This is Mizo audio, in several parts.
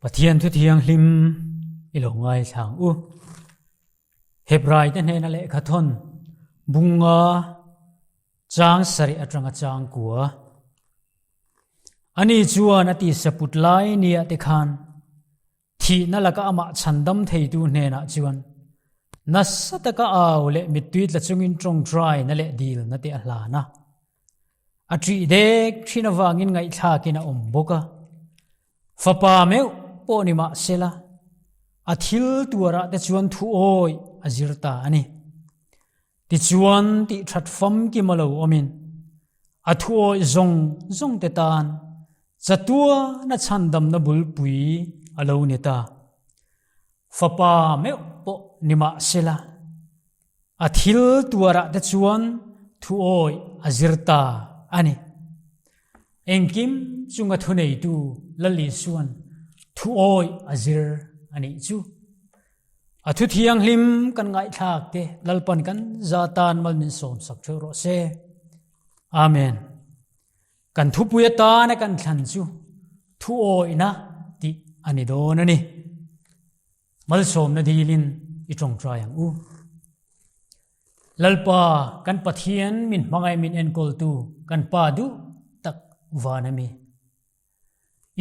Pathian thu thianghlim i lo ngaithla ang u. Hebrai te hnena lehkha thawn bunga chang sarih atanga chang kua. Ani chuan a tisa put lai nia te khan Thihna laka amah chhandam theitu hnenah chuan nasa taka au leh mittui tla chungin tawngtaina leh dilna te a hlan a. A ṭih dek ṭhin avangin ngaihthlakin a awm bawk a. Fapa meuh pawh ni mah sela, a thil tuarah te chuan thu awih a zir ta a ni. Tichuan tih ṭhat famkim a lo awmin a thu awih zawng zawng te tan chatuana chhandamna bulpui a lo ni ta. Fapa meuh pawh ni mah sela, a thil tuarah te chuan thu awih a zir ta a ni. Engkim chunga thuneitu Lal Isuan thu awih a zir a nih chu. A thu thianghlim kan ngaihthlak te Lalpan kan za tan mal min sawm sak theuh rawh se. Amen. Kan thupui atana kan thlan chu thu awihna tih a ni dawn a ni. Malsawmna dilin i tawngtai ang u. Lalpa kan Pathian min hmangaih min enkawltu kan Pa duh tak van a mi.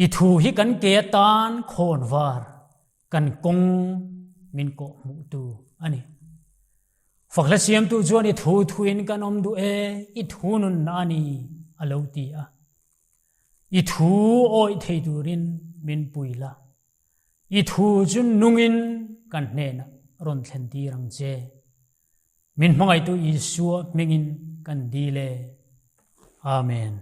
I thu hi kan ke atan khawn var, kan kawng min kawh hmuhtu a ni. Fakhla siamtu chuan i thu thuin kan awm duh e, i thu nunna a ni, a lo ti a. I thu awih thei turin min pui la, i thu chu nungin kan hnenah rawn thlen tir ang che. Min hmangaihtu Isua hmingin kan dil e. Amen.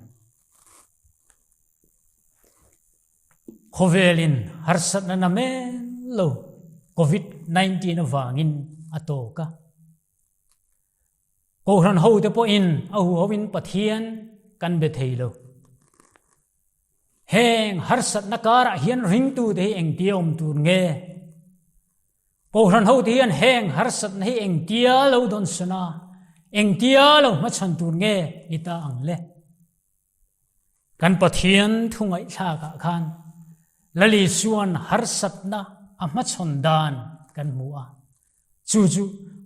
Khawvelin harsatna na men lo COVID-19 avangin a tawk a. Kohhran hote pawhin a huhoin Pathian kan be thei lo. Heng harsatna karah hian ringtute hi engtia awm tur nge? Kohhran hote hian heng harsatna hi engtia lo dawnsawn a, engtia lo hmachhan tur nge ni ta ang le? Kan Pathian thu ngaihthlakah khan Lal Isuan harsatna a hmachhawn dan kan hmu a, chu chu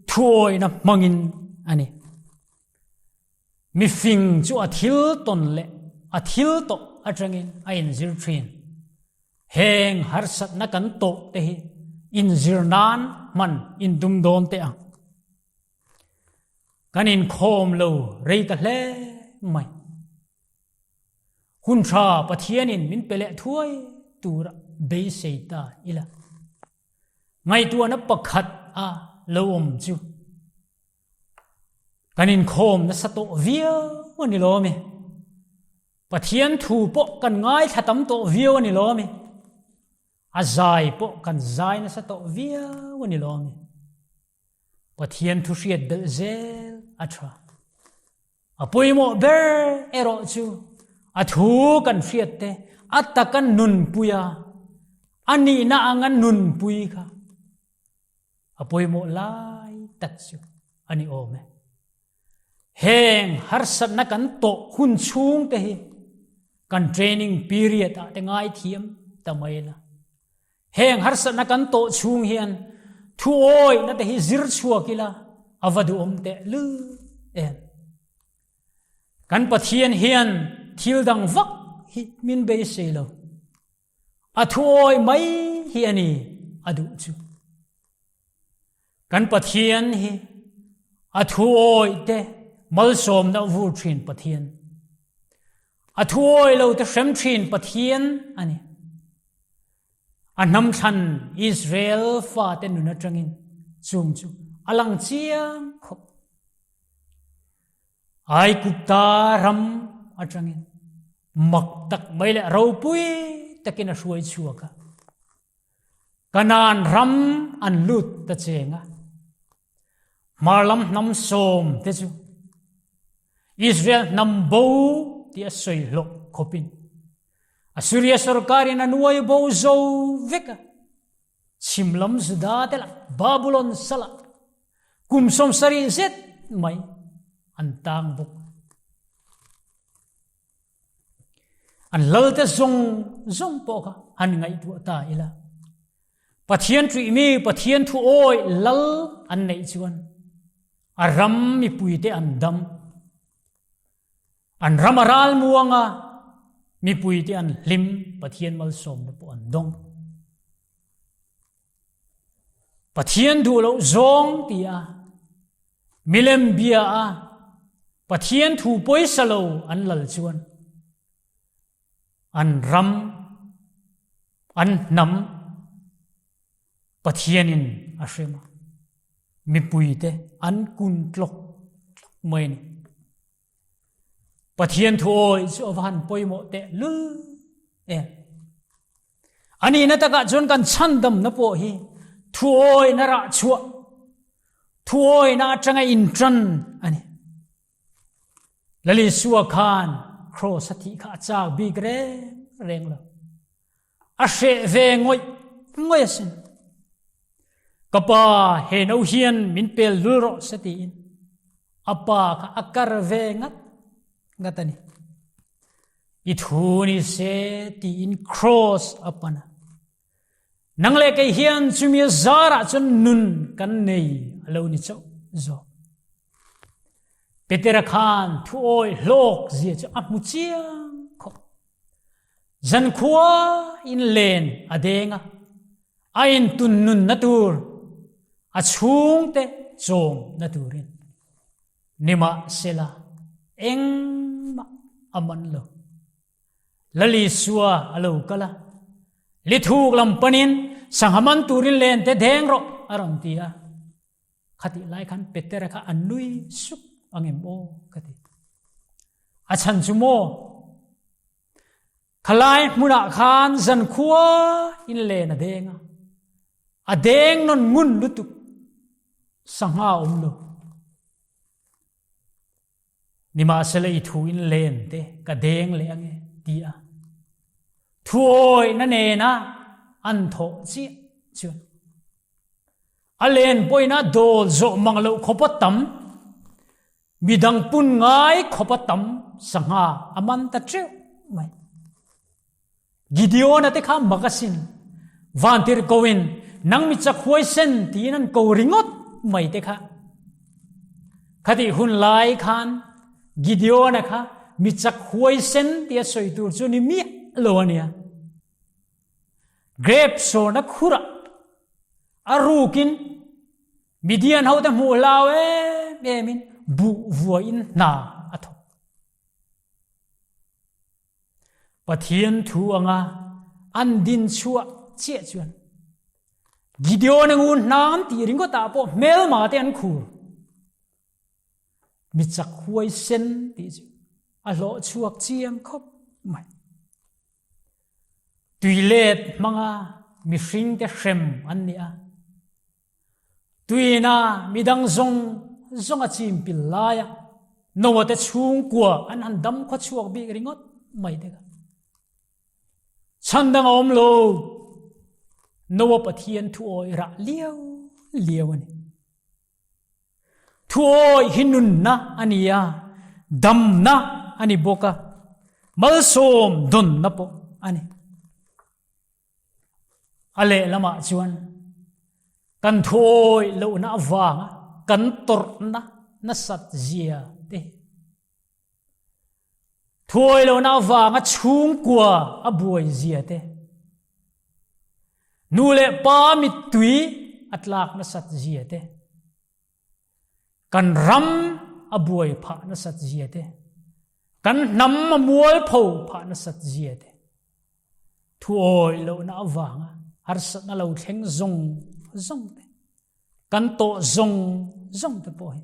thuawihna hmangin a ni. Mifing chu a thil tawn leh a thil tawh atangin a inzir thin. Heng harsatna kan tawh te hi inzir nan hman intum dawn teh ang. Kan inkhawm lo rei ta hle mai. Hun tha Pathianin min pe leh thuai tura beisei ta ila. Ngaihtuahna pakhat a lo awm chu kan inkhawm nasa tawh viau a ni lawm e. Pathian thu pawh kan ngaithla tam tawh viau a ni lawm e. A zai pawh kan zai nasa tawh viau a ni lawm e. Pathian thu hriat belh zel a tha. A pawimawh ber erawh chu a thu kan hriat te a taka nunpui a, a nihna anga nunpui kha a pawimawh lai tak chu a ni awm e. Heng harsatna kan tawh hun chhung te hi kan training period ah te ngai thiam ta mai la. Heng harsatna kan tawh chhung hian thu awihna te hi zir chhuak ila a va duhawm teh lul em. Kan Pathian hian thil dang vak hi min beisei lo. A thu awih mai hi a ni a duh chu. Kan Pathian hi a thu awih te malsawmna vur thin Pathian. A thu awih lo te hrem thin Pathian a ni. A hnam thlan Israel fate nun atangin chung chu a lang chiang khawp. Aigupta ram atangin mak tak mai leh ropui takin a hruai chhuak a. Kanaan ram an lut ta cheng a. Hmarlam hnam sawm te chu Israel hnam bo ti a sawi hlawh khawpin Assyria sorkarin a nuai bo zo vek a. Chhimlam Juda te lah Babulon salah kum 70 zet mai an tang bawk. An lalte zawng zawng pawh kha han ngaihtuah ta ila. Pathian ṭihmi, Pathian thu awih lal an neih chuan a ram mipuite an dam. An ram a ral muang a, mipuite an hlim, Pathian malsawmna pawh an dawng. Pathian duh loh zawng ti a, milem bia a, Pathian thu pawisa lo an lal chuan an ram, an hnam Pathianin a hrem a, mipuite an kun tlawk tlawk mai a ni. Pathian thu awih chu a va han pawimawh teh lul em. A nihna takah chuan kan chhandamna pawh hi thu awihna rah chhuah, thu awihna atanga inṭan a ni. Lal Isua khan kraws a thih kha a chak bik reng reng lo. A hreh ve ngawih ngawih asin. Ka pa he no hian min pel lul rawh se tiin a pa kha a kar ve ngat ngat a ni. I thu ni se tiin cross a pan a. Nang leh kei hian chumi a zarah chuan nun kan nei a lo ni chauh zawk. Petera khan thu awih hlawk zia chu a hmu chiang khawp. Zankhua in len a deng a, a intun nunna tur, a chhungte chawmna turin. Nimahsela, engmah a man lo. Lal Isua a lo kal a, lithuk lam panin sangha man turin len te deng rawh a rawn ti a. Khatih lai khan Petera kha a nui suk ang em aw ka ti. A chhan chu maw? Khalai hmunah khan zankhua in len a deng a. A deng non ngun lutuk. Sangha awm lo. Nimahsela i thu in len te ka deng leh ange ti a. Thu awihna nena an thawh chiah chuan a len pawhin a dawl zawh mang loh khawpa tam, midang pun ngai khawpa tam sangha a man ta teuh mai. Gideon-a te kha mak asin. Vantirhkoin nang mi chak huaisen tiin an ko ringawt mai te kha. Khatih hun lai khan Gideon-a kha mi chak huaisen tia sawi tur chu ni miah lo a nia. Grape sawrna khurah a rukin Midian hote hmuh hlau em emin buh vuain hna a thawk. Pathian thu anga an din chhuah chiah chuan Gideon a ngun hnam tih ringawtah pawh hmelma te an khur. Mi chak huaisen tih chu a hlawh chhuak chiang khawp mai. Tuilet hmanga mihringte hrem an ni a. Tuina midang zawng zawng a chim pil laia Noah te chhungkua an han dam khaw chhuak bik ringawt mai te kha. Chhan dang a awm lo. Noah Pathian thu awih rah liau liau a ni. Thu awih hi nunna a ni a, damna a ni bawk a, malsawm dawnna pawh a ni. A lehlamah chuan kan thuawih lohna avanga kan tawrhna nasat zia te, thuawih lohna avanga chhungkua a buai zia te, nu leh pa mittui a tlak nasat zia te, Kan ram a buai phah nasat zia te, kan hnam a mualpho phah nasat zia te, thu awih lohna avanga harsatna lo thleng zawng zawng te, kan tawh zawng zawng te pawh hi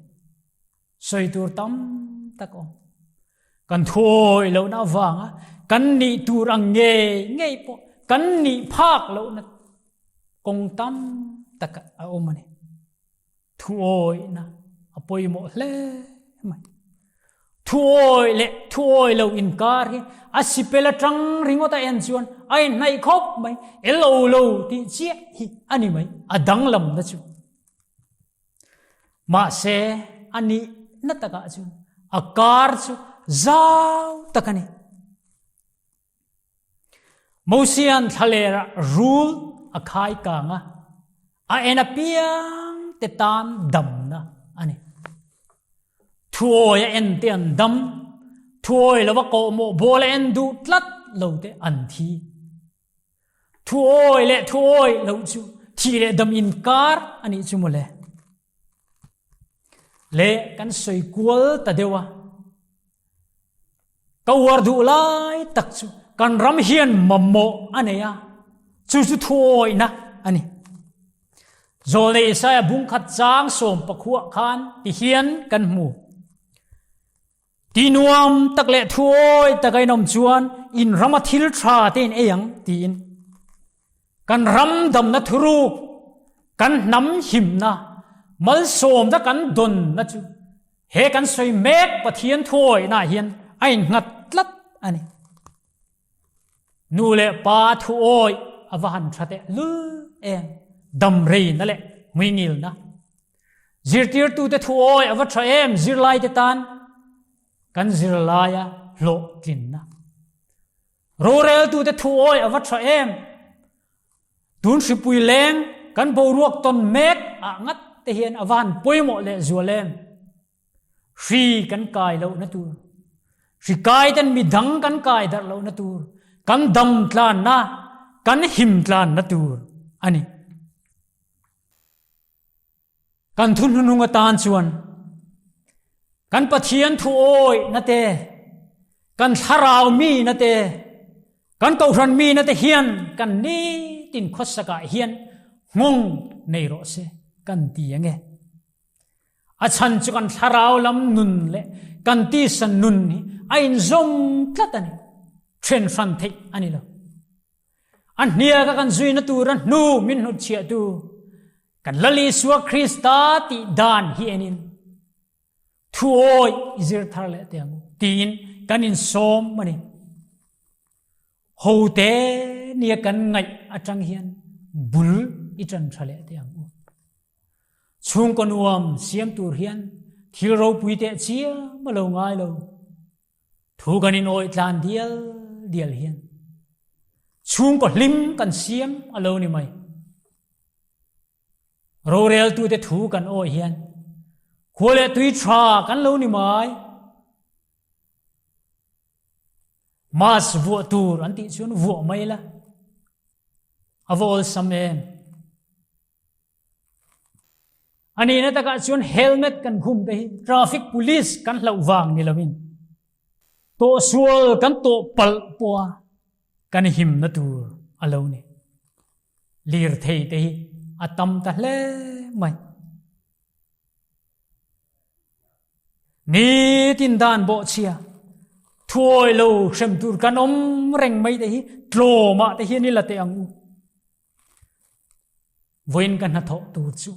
sawi tur tam tak awm. Kan thu awih lohna avanga kan nih tur ang ngei ngei pawh kan nih phak lohna kawng tam tak a awm a ni. Thuawihna a pawimawh hle mai. Thuawih leh thuawih lo inkar hi a sipel atang ringawt a en chuan a inhnaih khawp mai. Elo lo tih chiah hi a ni mai, a danglamna chu. Mahse, a nihna takah chuan a kar chu zau tak a ni. Mosian thlalera rul a khai kang a, a en apiang te tan damna a ni. Thuawi a en te an dam, thuawi lova kawhmawh bawl a en duh tlat lo te an thi. Thuawi leh thuawi lo chu thi leh dam inkar a nih chu mawle. Le kan sawi kual ta deuh a. Ka uar duh lai tak chu kan ram hian mamawh a nei a, chu chu thuawihna a ni. Zawlnei Isaiah bungkhat chang sawm pakhuah khan ti hian kan hmu. Ti nuam tak leh thuawi tak a inawm chuan in rama thil tha te in ei ang tiin. Kan ram damna thuruk, kan hnam himna, malsawmna kan dawnna chu he kan sawi mek Pathian thuawihnaah hian a innghat tlat a ni. Nu leh pa thuawih a va han tha teh lul em, damreina leh hmuingilna. Zirtirtute thuawih a va tha em, zirlaite tan kan zirlaia hlawhtlinna. Roreltute thu awi a va tha em? Tun hripui leng kan boruak tawn mek ah ngat te hian a va han pawimawh leh zual em? Hri kan kai lohna tur, hri kai ten midang kan kai darh lohna tur, kan dam tlanna, kan him tlanna tur a ni. Kan thu hnuhnung atan chuan kan Pathian thu awihna te, kan thlarau mihna te, kan kohhran mihna te hian kan nitin khawsakah hian nghawng nei rawh se kan ti ange. A chhan chu kan thlarau lam nun leh kan tisa nun hi a inzawm tlat a ni. Then hran theih a ni lo. A hniaka kan zuina tura hnu min hnutchhiahtu Kan Lal Isua Krista tih dan hi enin thu awi i zir thar leh teh ang u tiin kan insawm a ni. Ho te nia kan ngaih atang hian bul i tan tha leh teh ang u. Chhungkaw nuam siam tur hian thil ropui teh chiam a lo ngai lo. Thu kan in awih tlan dial dial hian chhungkaw hlim kan siam a lo ni mai. Roreltute thu kan awih hian khua leh tui tha kan lo ni mai. Mask vuah tur an tih chuan vuah mai la. A va awlsam em. A nihna takah chuan helmet kan khum te hi traffic police kan hlauh vang ni loin tawhsual kan tawh palh pawha kan himna tur a lo ni. Lirthei te hi a tam ta hle mai. Nitin dan bawhchhia thuawi lo hrem tur kan awm reng mai te hi tlawmah te hian i la teh ang u. Vawiin ka hnathawh tur chu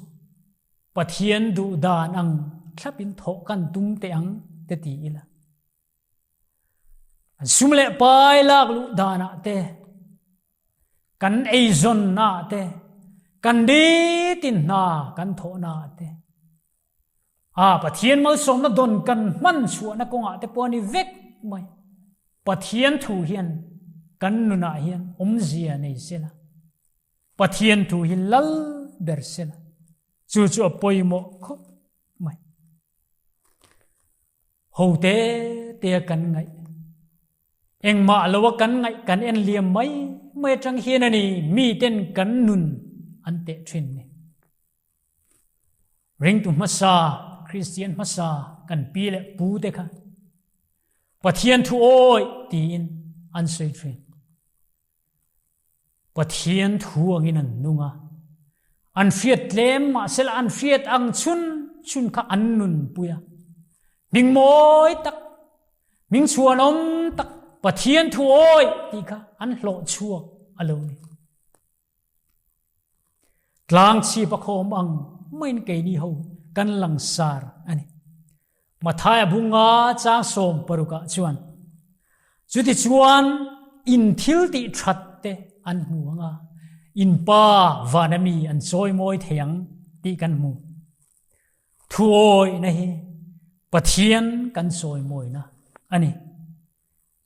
Pathian duh dan ang thlapin thawh kan tum teh ang te ti ila. An sum leh pai lak luh danah te, kan eizawnnaah te, kan nitin hna kan thawhnaah te, a Pathian malsawmna dawn kan hman chhuahna kawngah te pawh a ni vek mai. Pathian thu hian kan nunah hian awmzia nei sela. Pathian thu hi lal ber sela. Chu chu a pawimawh khawp mai. Ho te te a kan ngaih. Engmah lo a kan ngaih kan en liam mai mai atang hian a ni miten kan nun an teh thin ni. Ringtu hmasa, Kristian hmasa kan pi leh pu te kha Pathian thu awi tiin an sawi thin. Pathian thu angin an nung a, an hriat tlem mahsela an hriat ang chhun chhun kha an nunpui a. Hming mawi tak, hming chhuanawm tak Pathian thu awi tih kha an hlawh chhuak a lo ni. Tlang chhip a khawm ang maiin keini ho kan langsar a ni. Mathaia bunga chang sawm parukah chuan chutichuan in thil tih that te an hmu ang a, in Pa vana mi an chawimawi thei ang tih kan hmu. Thuawihna hi Pathian kan chawimawina a ni.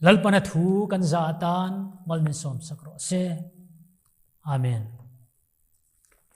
Lalpana thu kan za atan mal min sawm sak rawh se. Amen.